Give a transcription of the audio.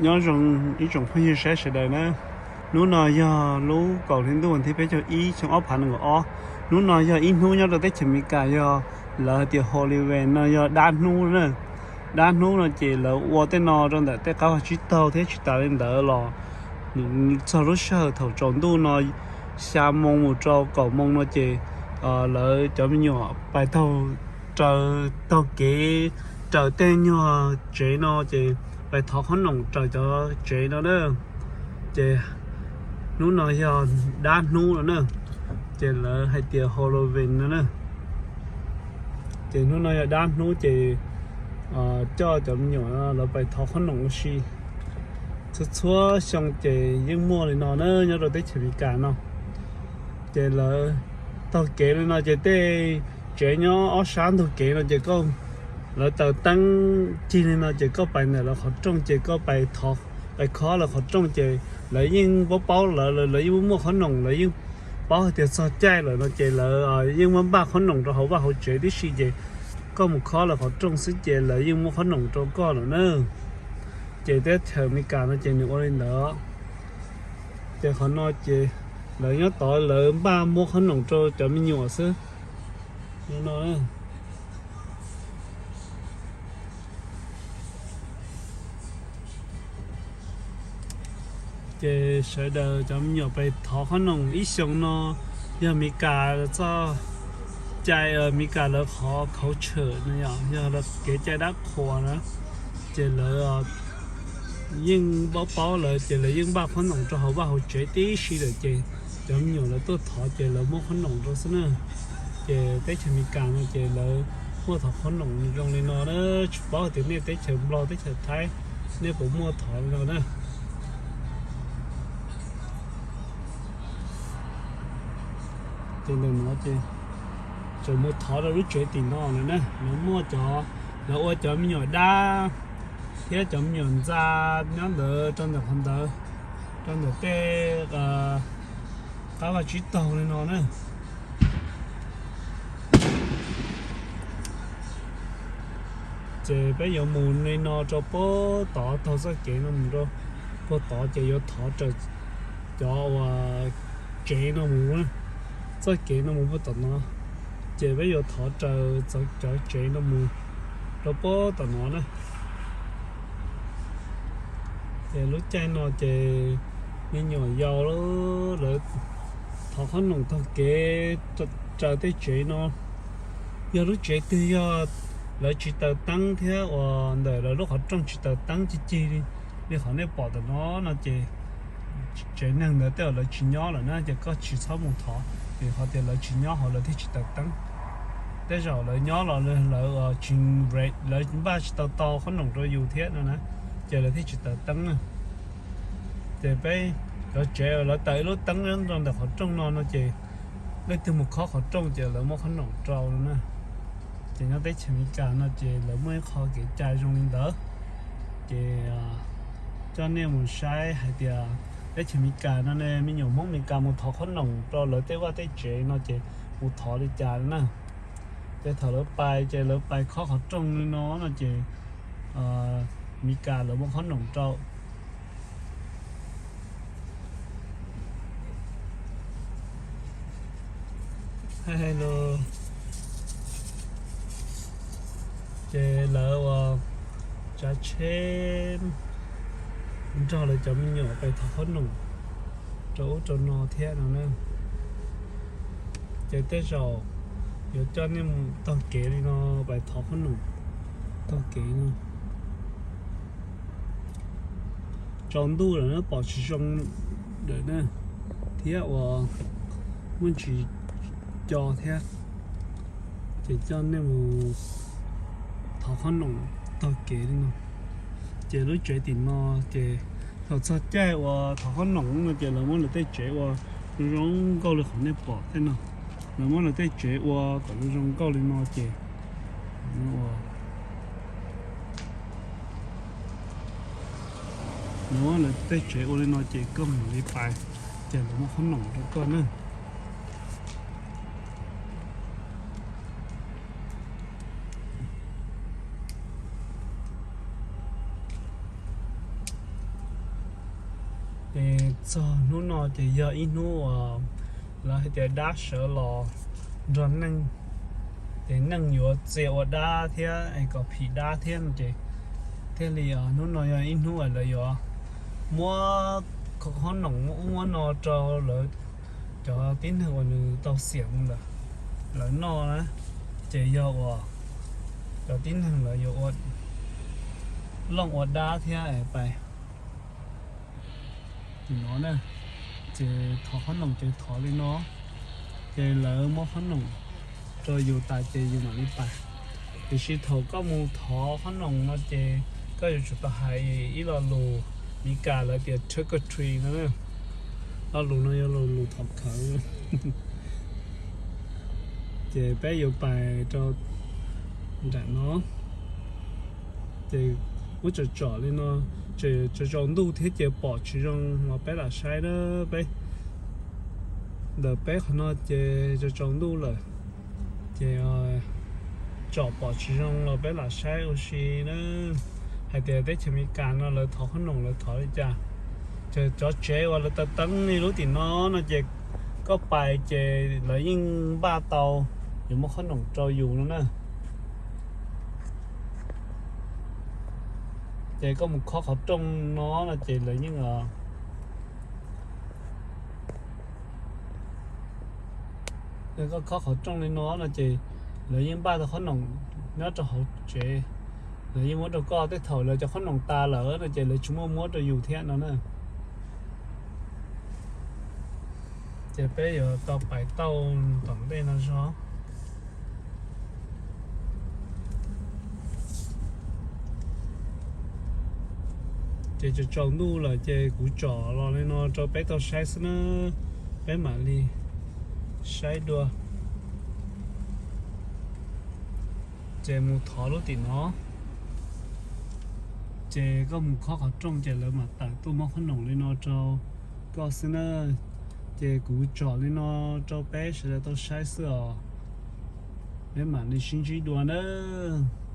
Nyob zoo ib tsoom phooj ywg saib sawv daws na. Hnub no yog lub kaum hli ntuj vas thib peb caug ib xyoo ob phav nees nkaum ob. Hnub no yog ib hnub nyob rau teb chaws Amelikas yog lawv hais tias Halloween no yog dab hnub na. Dab hnub no ces lawv ua tej no rau ntawm tej qab vaj tsib taug thiab tsis tas li ntawd los txog lub sij hawm thaum tsaus ntuj no xya moo mus rau kaum moo no ces lawv cov me nyuam pais taug, raws taug kev raws tej nyuag tsev no ces pais thov qhob noom raws cov tsev no na. Ces hnub no yog dab hnub no na, ces lawv hais tias Halloween no na. Ces hnub no yog dab hnub ces coj cov me nyuam lawv pais thov qhob noom ua si. Txhua txhua xyoo ces yeej muaj li no na nyob rau teb chaws Amelikas no. Ces lawv taug kev li no ces tej tsev nyob ob sab ntug kev no ces koj, lawv taws teeb cig li no ces koj pais ntawm lawv qhov rooj ces koj pais thov, pais khob lawv qhov rooj ces lawv yeej paub paub lawv, lawv yeej muaj muaj qhob noom, lawv yeej paub hais tias txog caij lawm no ces lawv yeej muab npaj qhob noom rau hauv vaj hauv tsev tib si ces koj mus khob lawv qhov rooj xwb ces lawv yeej muab qhob noom rau koj lawm na. Ces teb chaws Amelikas no ces nws ua li ntawd. Ces qhov no ces lawv nyob tod lawv npaj muab qhob noom rau cov me nyuam xwb no. Ces sawv daws cov me nyuam pais thov qhob noom ib xyoos no yog Amelikas txoj cai, Amelikas lawv qhov culture no yog, yog kev cai dab qhuas na. Ces lawv yeej paub paub lawv ces lawv yeej npaj qhob noom rau hauv vaj hauv tsev tib si lawm ces cov me nyuam lawv tuaj thov ces lawv muab qhob noom rau xwb na. Ces teb chaws Amelikas no ces lawv muaj thov qhob noom zoo li no na, tsis paub hais tias nej teb chaws Nplog teb chaws Thaib nej puas muaj thov li no na. Ces ntawm no ces tseem mus thov rau lub tsev tim no lawm na, lawv muaj cov, lawv ua cov me nyuam dab thiab cov me nyuam ntxa nyob ntawd rau ntawm qhov ntawd, rau ntawm tej qab vaj tsib taug li no na. Ces peb yuav mus li no rau puag tod, taug txoj kev no mus rau puag tod ces yuav thov raws cov uas tsev no mus, txoj kev no mus puag tom no. Ces peb yuav thov raws cov tsev no mus rau puag tom no na. Ces lub caij no ces me nyuam yaus lawv thov qhob noom taug kev raws tej tsev no. Yog lub tsev twg yog lawv tsis taws teeb thiab uas ntawm lawv lub qhov rooj tsis taws teeb cig cig li, li qhov nej pom tom no no ces tsev neeg ntawd tej zaum lawv tsis nyob lawm na, ces koj tsis txhob mus thov, vim qhov tias lawv tsis nyob hauv lawv thiaj tsis taws teeb. Tej zaum lawv nyob los lawv tsis, lawv npaj tsis tau tau qhob noom rau yus thiab no na, ces lawv thiaj tsis taws teeb na. Ces peb cov tsev lawv taws ib lub teeb rau ntawm qhov rooj no no ces leej twg mus khob qhov rooj ces lawv muab qhob noom rau no na. Ces nyob teb chaws Amelikas no ces lawv muaj ib qho kev cai zoo li ntawd. Ces coj nej mus saib hais tias teb chaws Amelikas no ne, me nyuam Hmoob Amelikas mus thov qhob noom rau lawv tej vaj tej tsev no ces mus thov li cas na. Ces thaum lawv pais ces lawv pais khob qhov rooj li no no ces Amelikas lawv muab qhob noom rau. Hello. Ces lawv ua tsav tsheb nrog lawv cov me nyuam pais thov qhob noom rau ub rau no thiab no na. Ces tej zaum yuav coj nej mus taug kev li no, pais thov qhob noom taug kev no. Tsaus ntuj lawm na pom tsis zoo lawm na, thiab uas muaj ntsis co thiab. Ces coj nej mus thov qhob noom taug kev li no. Ces lub tsev tim no ces thaum txog caij uas thov qhob noom no ces lawv muab lawv tej tsev ua zoo zoo nkauj li qhov nej pom tej no. Lawv muab lawv tej tsev ua kom zoo zoo nkauj li no ces lawv muab lawv tej tsev ua li no ces koj mam li pais, ces lawv muab qhob noom rau koj na. Ces txog hnub no ces yog ib hnub uas lawv hais tias dab sawv los nrog neeg, ces neeg yuav txia ua dab thiab es kom phim dab thiab no ces thiaj li hnub no yog ib hnub uas lawv yuav muab khob noom muab ub muab no rau lawv cov tib neeg uas nws tau xiam mus lawm lawv noj na. Ces yog uas cov tib neeg lawv yuav ua looj ua dab thiab pais no na. Ces thov khob noom ces thov li no, ces lawv muab khob noom rau yus tas ces yus mam li pais. Tiam sis thaum koj mus thov khob noom no ces koj yuav tsum tau hais ib lo lus Mis Kas lawv tias trick or treat no. Lo lus no yog lo lus thov khawv. Ces peb yuav pais rau nram no, ces muab tsom tsom li no, tsaus tsaus ntuj thiab ces pom tsis zoo los peb lam saib na. Peb ntawm peb qhov no ces tsaus tsaus ntuj lawm, ces tsom pom tsis zoo los peb lam saib ua si na. Hais tias teb chaws Amelikas no lawv thov khob noom lawv thov li cas. Ces cov tsev uas lawv taw teeb li lub tim no no ces koj pais ces lawv yeej npaj tau yuav muab khob noom rau yus no na. Ces koj mus khob qhov rooj no no ces lawv yeej koj khob qhov rooj li no no ces lawv yeej npaj tau khob noom nyob rau hauv tsev. Lawv yeej muab rau koj, tej thaum lawv cov khob noom tas lawm no ces lawv tsis muaj muab rau yus thiab no na. Ces peb yuav tau pais tauj tom ntej no zog. Ces tsaus tsaus ntuj lawm ces kuv tsom los li no rau peb tau saib xwb na. Peb mam li saib dua. Ces mus thov lub tim no, ces koj mus khob qhov rooj ces lawv mam tawm tuaj muab khob noom li no rau koj xwb na. Ces kuv tsom li no rau peb sawv daws tau saib xwb os. Peb mam li sib ntsib dua nawb.